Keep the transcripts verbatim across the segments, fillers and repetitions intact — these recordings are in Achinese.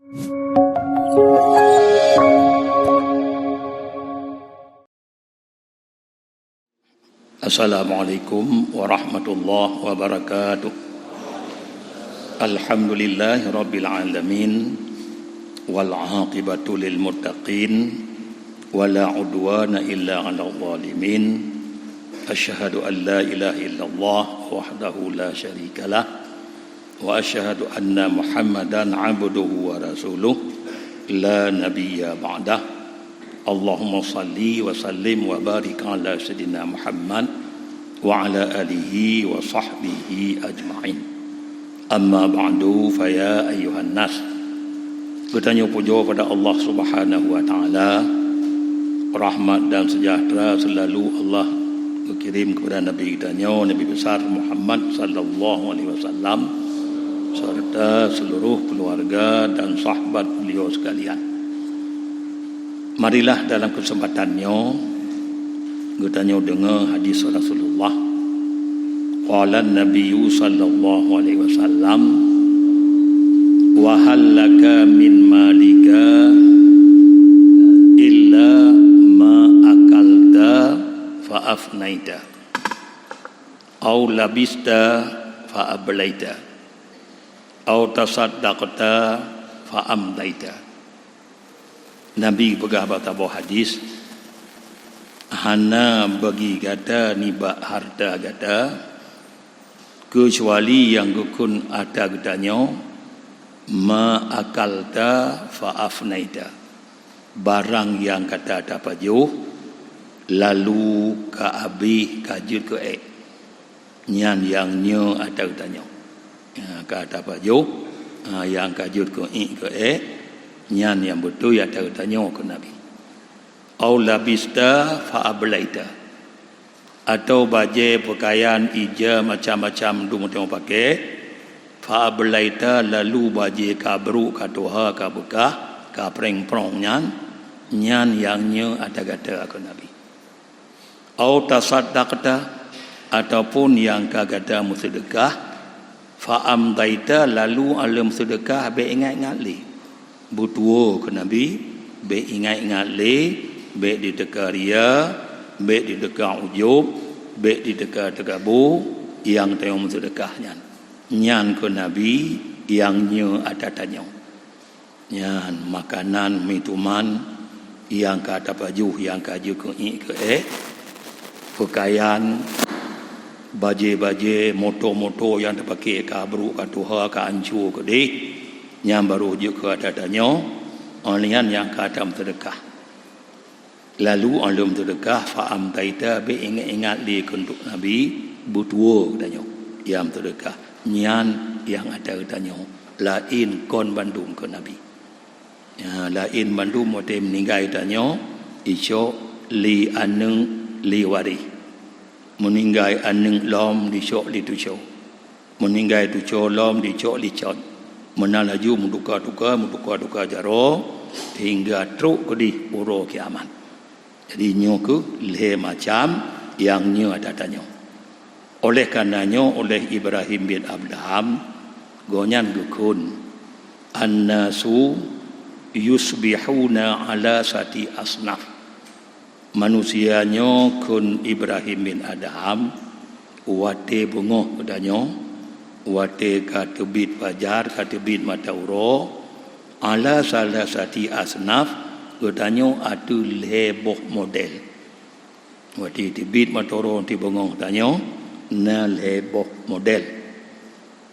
Assalamualaikum warahmatullahi wabarakatuh. Alhamdulillahirabbil alamin, wal aqibatu lil muttaqin, wala udwana illa 'alal zalimin. Asyhadu an la ilaha illallah wahdahu la syarikalah, wa asyhadu anna Muhammadan abduhu wa rasuluh, la nabiyya ba'dah. Allahumma shalli wa sallim wa barik ala sayyidina Muhammad wa ala alihi wa sahbihi ajma'in. Amma ba'du, fa ya ayyuhan nas. Geutanyoe pujoe pada Allah Subhanahu wa Ta'ala, rahmat dan sejahtera selalu Allah geukirém kepada Nabi geutanyoe, Nabi besar Muhammad sallallahu alaihi wasallam, serta seluruh keluarga dan sahabat beliau sekalian. Marilah dalam kesempatan nyoe geutanyoe deungoe hadis Rasulullah. Qala Nabiyyu sallallahu alaihi wasallam, "Wa hal laka min malika illa ma akalta fa afnaita, au labista fa ablaita, au tasaddaqta fa amdaita." Nabi peugah bak saboh hadis, "Hana bagi gata nibak hareuta gata, keucuali nyang geukheun ata geutanyoe, ma akalta fa afnaita, barang nyang gata tapajoh, lalu ka abéh ka jeuet keu ék." Nyan nyang nyoe ata geutanyoe. Ha, ka tapajoh, ha, nyang ka jeuet keu ék keu ék, nyan nyang beutôi ata geutanyoe keu Nabi. "Au labista fa ablaita." Atau bajée peukayan ija macam-macam dum tanyoe paké, fa ablaita lalu bajée ka brok, ka tuha, ka beukah, ka preng-prong nyan, nyan nyang nyoe ata gata keu Nabi. Au tasaddaqta, ataupun nyang ka gata meuseudeukah, fa amdaita lalu aleuem seudeukah bék ingat-ingat lé. Beutuwoe keu Nabi, bék ingat-ingat lé, bék jiteuka ria, bék jiteuka ujub, bék jiteuka teugabu, nyang tanyoe meuseudeukah nyan. Nyan keu Nabi nyang nyoe ata tanyoe. Nyan makanan, minuman nyang ka tapajoh, nyang ka jeuet keu ék keu ék, peukayan, bajée-bajée, moto-moto nyang tapaké ka brok, ka tuha, ka anco keudeh, nyan barô jeuet keu ata tanyoe, óh lheueh nyan nyang ka tameuseudeukah. Lalu aleuem seudeukah, fa amdaita, bék ingat-ingat lé keu Nabi, beutuwoe geutanyoe nyang seudeukah. Nyan nyang ata geutanyoe, laén kon bandum keu Nabi. Ya, laén bandum watée meuninggai tanyoe, jicok lé aneuëk lé waréh. Meuninggai aneuëk lom, jicok lé tucoe. Meuninggai tucoe lom, jicok lé cot. Meunan laju meutuka-tuka, meutuka-tuka jaroe, sehingga trok keudeh uroe kiamat. Jadi, nyoe kheueh lhée macam nyang nyoe ata tanyoe. Oleh kareuna nyoe, oleh Ibrahim bin Adham, gobnyan geukheun, "Annasu yusbihuna ala sati asnaf." Manusia nyoe, kheun Ibrahim bin Adham, watée beungoh geutanyoe, watée ka teubiet fajar, ka teubiet mata uroe, ala salasati asnaf, geutanyoe ateueh lhée boh model. Watée teubiet mata uroe, watée beungoh geutanyoe, na lhée boh model.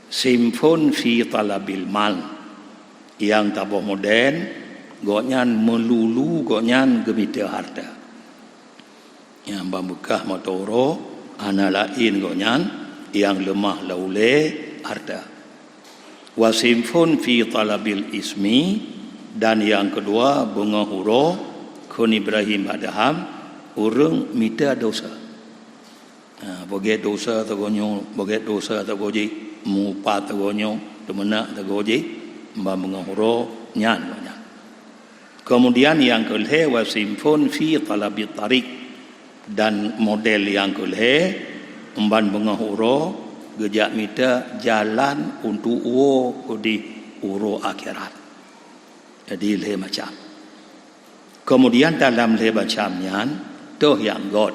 Sinfun fi talabil mal. Nyang saboh model, gobnyan meululu gobnyan geumita hareuta. Nyang ban beukah mata uroe hana laén gobnyan nyang leumah lam ulée hareuta. Wa sinfun fi talabil ismi, dan nyang keudua beungoh uroe, kheun Ibrahim Adham, ureuëng mita desya. Ha, beugét desya sagoe nyoe, beugét desya sagoe jih, meuupat sagoe nyoe, teumeunak sagoe jih, ban beungoh uroe nyan, nyan. Keumudian nyang keu lhée, wa sinfun fi talabit tariq, dan model nyang keu lhée, ban beungoh uroe geujak mita jalan untuk woe keudeh uroe akhirat. Jadi lhée macam. Kemudian dalam lhée macam nyan, toh nyang göt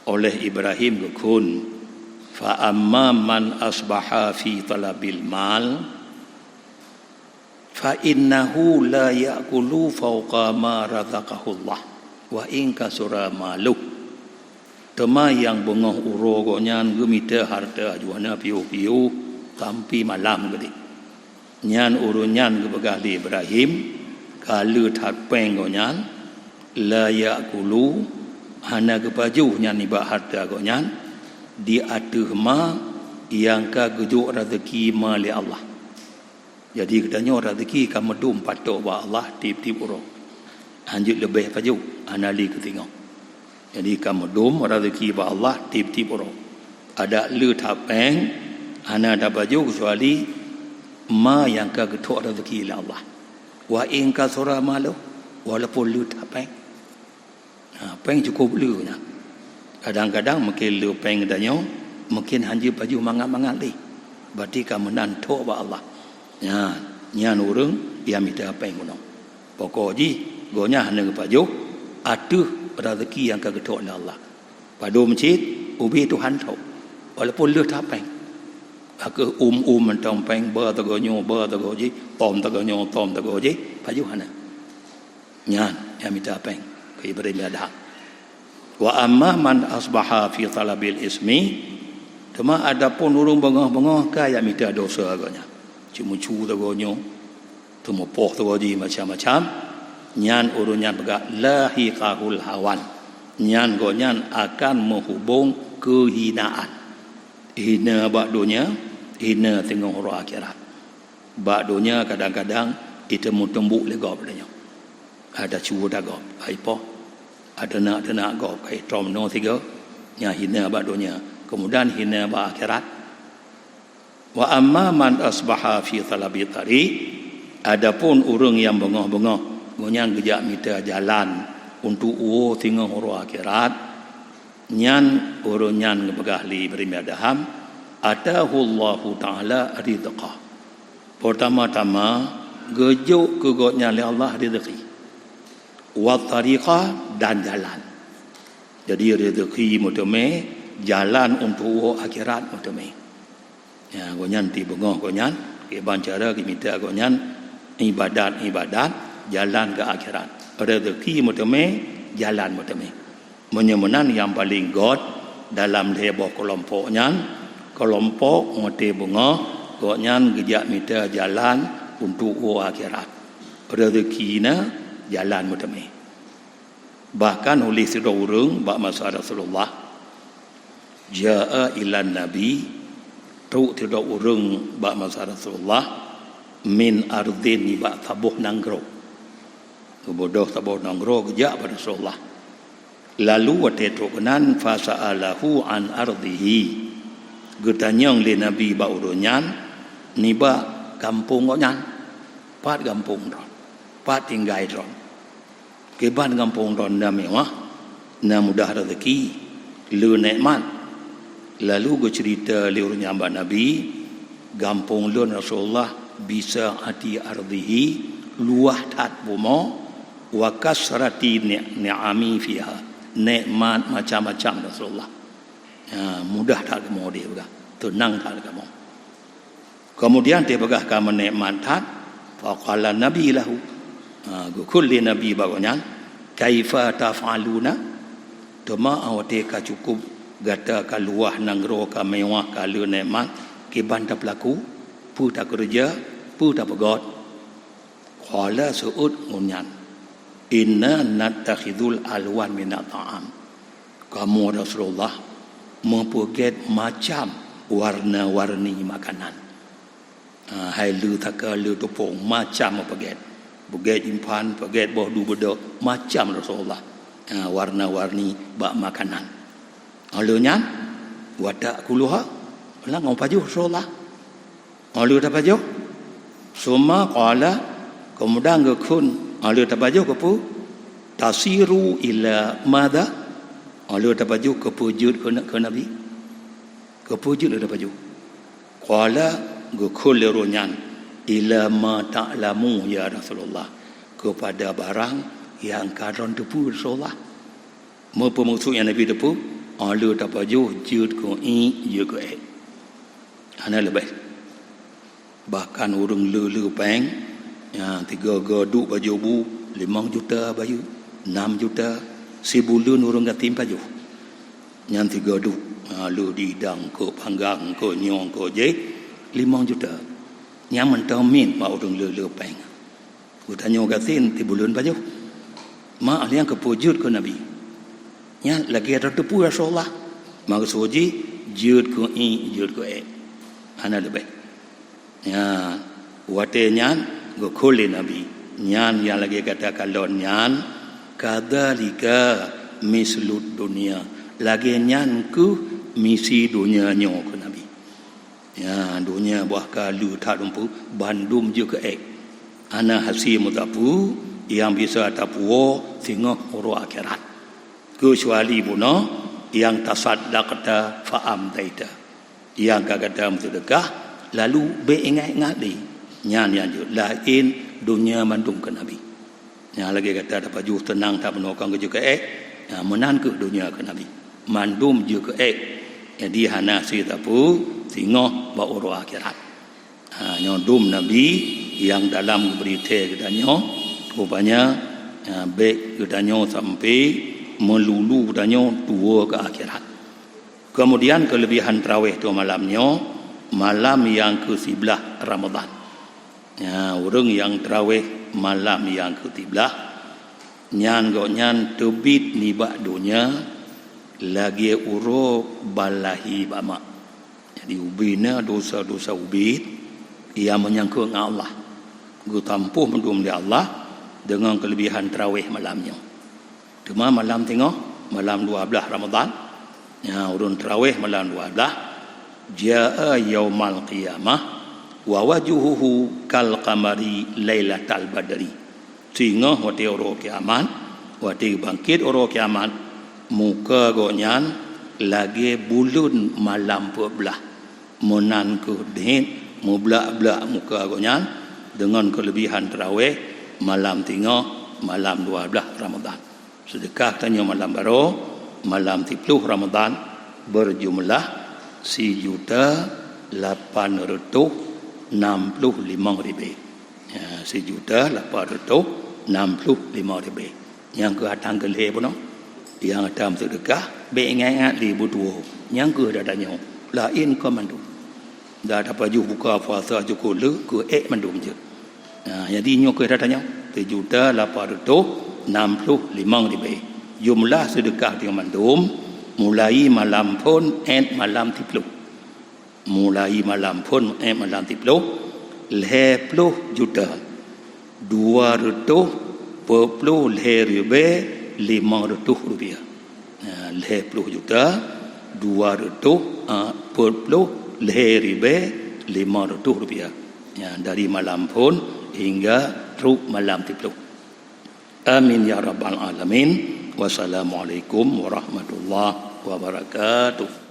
oleh Ibrahim geukheun, "Fa amma man asbaha fi talabil mal, fa innahu la ya'kulu fauqa ma razaqahullah, wa in kasura maluh." Teuma nyang beungoh uroe gobnyan geumita hareuta, jih hana piôh-piôh sampoe malam keudeh. Nyan ureuëng nyan geupeugah lé Ibrahim, ka le that péng gobnyan, la ya'kulu, hana geupajoh nyan nibak hareuta gobnyan, di ateueh ma nyang ka geujok raseuki ma lé Allah. Jadi geutanyoe raseuki ka meudum patok bak Allah tieb-tieb uroe. Hanjeuet leubeh pajoh, hana lé keu singoh. Jadi ka meudum raseuki bak Allah tieb-tieb uroe. Adak le that péng, hana tapajoh keucuali ma nyang ka geutok raseuki lé Allah. Wa in kasura maluh, walaupun le that péng. Ha, péng cukup le nyan. Kadang-kadang mungken le péng geutanyoe, mungken hanjeuet pajoh mangat-mangat lé. Berarti ka meunan tok bak Allah. Nyan, nyan ureuëng nyang mita péng bunoe. Pokok jih, gobnyan hana geupajoh ateueh raseuki nyang ka geutok lé Allah. Padum cit, ubé Tuhan tok. Walaupun le that péng. Ka kheueh um-um mantong péng, ba teungoh nyoe, ba teungoh jih, tom teungoh nyoe, tom teungoh jih, pajoh hana. Nyan nyang mita péng keu Ibrahim Adham. Wa amma man asbaha fi talabil ismi, teuma adapun ureuëng beungoh-beungoh ka nyang mita dosa gobnyan. Ceumeucue teungoh nyoe, teumeupoh teungoh jih macam-macam, nyan ureuëng nyan peugah lahiqahul hawan. Nyan gobnyan akan meuhubong keuhinaan. Hina bak donya, hina teungoh uroe akhirat. Bak donya kadang-kadang iteumeu teumbuk lé gob donya. Ada cue dah gob, hai poh. Ada teunak-teunak gob, hai tom noe sigoe. Nyan hina bak donya. Kemudian hina bak akhirat. Wa amma man asbaha fi talabi tariq, adapun ureuëng nyang beungoh-beungoh, gobnyan geujak mita jalan untuk woe teungoh uroe akhirat, nyan ureuëng nyan geupeugah lé Ibrahim Adham, atahullahu ta'ala rizqa. Peurtama-tama, geujok keu gobnyan lé Allah rezeki. Wa tariqa, dan jalan. Jadi rezeki meuteumé, jalan untuk woe akhirat meuteumé. Ya, gobnyan ti beungoh gobnyan, kiban cara geumita gobnyan ibadat-ibadat, jalan keu akhirat. Rezeki meuteumé, jalan meuteumé. Meunyoe meunan nyang paleng göt dalam lhée boh keulompok nyan, keulompok meuteumé beungoh, gobnyan geujak mita jalan untuk woe akhirat. Rezeki na, jalan meuteumé. Bahkan uléh sidroe ureuëng bak masa Rasulullah, jaa ilan Nabi, trok sidroe ureuëng bak masa Rasulullah, min ardhin, nibak saboh nanggroe. Geubeudôh saboh nanggroe geujak bak Rasulullah. Lalu watée trok keunan, fasa'alahu an ardhihi. Geutanyong lé Nabi bak ureuëng nyan nibak gampông gobnyan. Pat gampông droe? Pat tinggai droe? Kiban gampông droe na meuwah, na mudah rezeki, le nikmat. Lalu geuceurita lé ureuëng nyan bak Nabi, gampông lôn Rasulullah bisa'ati ardhihi, luwah that bumoe, wa kasrati ni-, ni'ami fiha, nikmat macam-macam Rasulullah. Ha, mudah that kamoe deh peugah, teunang that kamoe. Kemudian teupeugah ka meunikmat that, faqala Nabi lahu, ha, geukheun lé Nabi bak gobnyan, "Kaifa taf'aluna?" Teuma watée ka cukup gata ka luwah nanggroe, ka meuwah, ka le nikmat, kiban tapeulaku, peue takeureuja, peue tapeugöt? Qala, seuôt ngon nyan, "Inna nattakhidul alwan minat ta'am." Kamoe Rasulullah meupeugét macam warna-warni makanan. Ha, hai le saka le tupông, macam meupeugét. Peugét jimphan, peugét boh du beudôk, macam Rasulullah. Ha, warna-warni bak makanan. Óh lheueh nyan, wa ta'kuluha, lam pajoh Rasulullah. Óh lheueh tapajoh, summa qala, keumudian geukheun, óh lheueh tapajoh keupeue? Tasiru ila madza? Óh lheueh tapajoh keupeue jeuet keu, keu Nabi? Keupeue jeuet lheueh tapajoh? Qala, geukheun lé roh nyan, "Ila ma ta'lamu, ya Rasulullah," keupada barang nyang ka droen teupeue, Rasulullah. Meupeumeukeusut nyang Nabi teupeue, "Oh, le tapajoh jeuet keu ié, jeuet keu ék." Hana leubeh. Bahkan ureuëng le-le péng, nyang tiga-ga duek bajôh bu, limong juta bayeue, nam juta, sibuleuen ureuëng gasien pajoh. Nyan tiga duek, ha, le didang keu panggang, keu nyoe, keu jéh, limong juta. Nyan mantong miet bak ureuëng le-le péng. Geutanyoe gasien sibuleuen pajoh. Ma, nyang keupeue jeuet keu Nabi. Nyan lagée droen teupeue, Rasulullah. Maksud jih, jeuet keu ié, jeuet keu ék. Hana leubeh. Nyan, watée nyan geukheun lé Nabi, "Nyan nyang lagée gata kalon nyan, kadzalika mislud dunya." Lagée nyan kheueh misi donya nyoe, kheun Nabi. Nyan, donya bah ka le that rumpok, bandum jeuet keu ék. Hana hase meusapeue nyang bisa tapuwoe singoh uroe akhirat. Keucuali bunoe nyang tasaddaqta fa amdaita. Nyang ka gata meuseudeukah, lalu bék ingat-ingat lé. Nyan nyang jeuet, laén donya mandum keu Nabi. Nyang lagée gata tapajoh teunang that bunoe kon jeuet keu ék, ha, meunan kheueh donya keu Nabi. Mandum jeuet keu ék. Jadi hana hase sapeue singoh bak uroe akhirat. Ha, nyoe dum Nabi nyang dalam geubri thée geutanyoe, rupanya, ha, bék geutanyoe sampai meululu geutanyoe tuwoe keu akhirat. Keumudian keuleubihan teurawéh tueng malam nyoe, malam nyang keu siblaih Ramadhan. Nyan, ureuëng nyang teurawéh malam nyang keu siblaih, nyan gobnyan teubiet nibak donya lagée uroe ban lahé bak mak. Jadi ubé na dosa-dosa ubit nyang meunyangkot ngon Allah, geutampoh mandum lé Allah deungon keuleubihan teurawéh malam nyoe. Teuma malam singoh, malam dua blaih Ramadhan, nyang ureuëng teurawéh malam dua blaih, "Jaa yaumal qiyamah wa wajhuhu kal qamari lailatal badri." Singoh watée uroe kiamat, watée bangkét uroe kiamat, muka gobnyan lagée buleuen malam peuet blaih. Meunan kheueh deuh mublak-blak muka gobnyan deungon keuleubihan teurawéh malam singoh, malam dua blaih Ramadhan. Seudeukah tanyoe malam baroe, malam siploh Ramadhan, beujumlah sijuta lapan reutôh nam ploh limong ribée. Ya, sijuta lapan reutôh nam ploh limong ribée. Nyang kheueh that keu lhée bunoe. Nyang that meuseudeukah, bék ingat-ingat lé beutuwoe. Nyang kheueh that tanyoe, laén kon mandum. Dak tapajoh buka puasa jukuk le keu ék mandum jeuet. Nah, jadi nyoe kheueh that tanyoe, sijuta lapan reutôh nam ploh limong ribée. Jumlah seudeukah tanyoe mandum, mulai malam phon ék malam siploh. Mulai malam phon ék malam siploh, lhée ploh juta, dua reutôh peuet ploh lhée ribée limong reutôh rupiah. Ha, lhée ploh juta, dua reutôh, ha, peuet ploh lhée ribée limong reutôh rupiah. Ya, dari malam phon hingga trok malam siploh. Amin ya rabbal alamin. Wassalamualaikum warahmatullahi wabarakatuh.